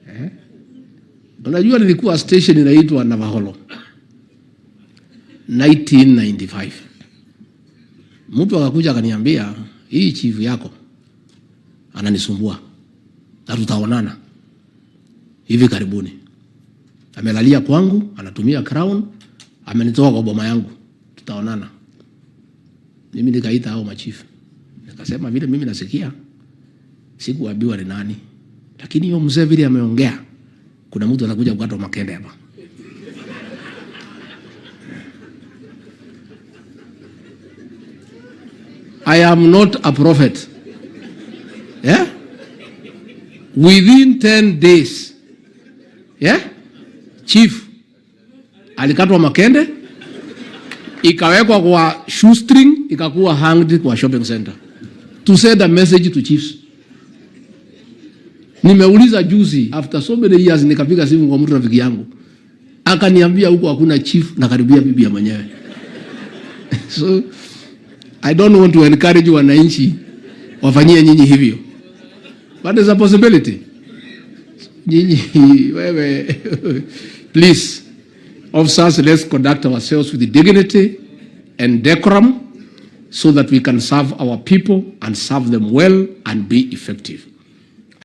Eh? Unajua nilikuwa station inaitwa Navaholo 1995. Mtu akakuja akaniambia, hii chifu yako ananisumbua na tutaonana hivi karibuni. Amelalia kwangu, anatumia crown, amenitoa kwa boma yangu, tutaonana. Mimi nikaita hao machifu, nikasema vile mimi nasikia, sikuambiwa ni nani, lakini hiyo mzee vile ameongea, kuna mtu anakuja kukatwa makende hapa. I am not a prophet. Yeah? Within 10 days. Yeah? Chief alikatwa makende ikawekwa kwa shoestring ikakuwa hanged kwa shopping center to send a message to chiefs. Nimeuliza juzi after so many years, nikapiga simu kwa mtu rafiki yangu akaniambia huko hakuna chief na karibia bibi ya mwenyewe. So I don't want to encourage wananchi wafanyie nyinyi hivyo, but there's a possibility. Nyinyi wewe, please officers, let's conduct ourselves with dignity and decorum so that we can serve our people and serve them well and be effective.